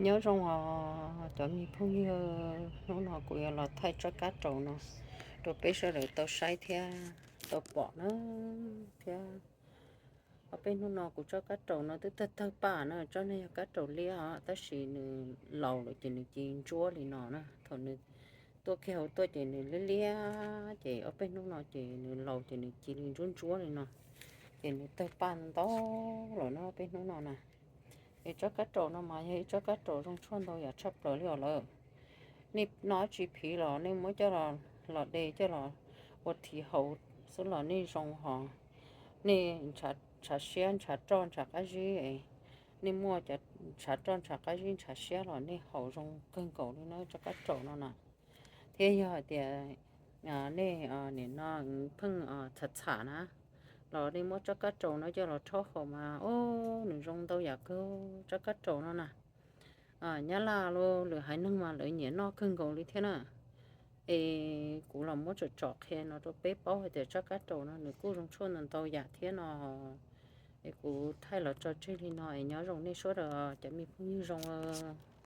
Nyob zoo os cov me phooj ywg, hnub no kuv yuav los thaij tsob kab raus no rau peb sawv daws tau saib thiab tau pom na. Thiab ob peb hnub no kuv tsob kab raus no twb tawg tawg paj na, tsob no yog kab raus liab os, tab sis nws laus lawm ces nws cia li ntsuab li no na. Thaum nws tuaj kiag hauv tuaj ces nws liab liab, ces ob peb hnub no ces nws laus ces nws cia li ntsuab ntsuab li no, ces nws tawg paj ntau lawm na ob peb hnub no na. Es tsob kab raus no mas yog ib tsob kab raus zoo tshuaj ntau yam tshaj plaws li os lawm. Nej noj dab tsi phiv los nej muab coj los de coj los ua thiv hauv xwb los nej zoo hos. Nej ntshav siab ntshav roj ntshav qab zib, nej muaj cov ntshav roj ntshav qab zib ntshav siab los nej haus zoo kawg nkaus li na tsob kab raus no na. Thiab yog hais tias nej nim no pheej txham txham na, los nej muab tsob kab raus no coj los rhaub haus mas, o, nws zoo ntau yam kawg tsob kab raus no na. Nyab laj los lwm haiv neeg mas lawv nyiam noj kawg nkaus li thiab na. Es kuv los muab tsom tsom qhia no rau peb paub hais tias tsob kab raus no nws kuj zoo tshuaj ntau ntau yam thiab no. Es kuv thaij los tso tseg li no es nyob zoo nej sawv daws cov me phooj ywg zoo os.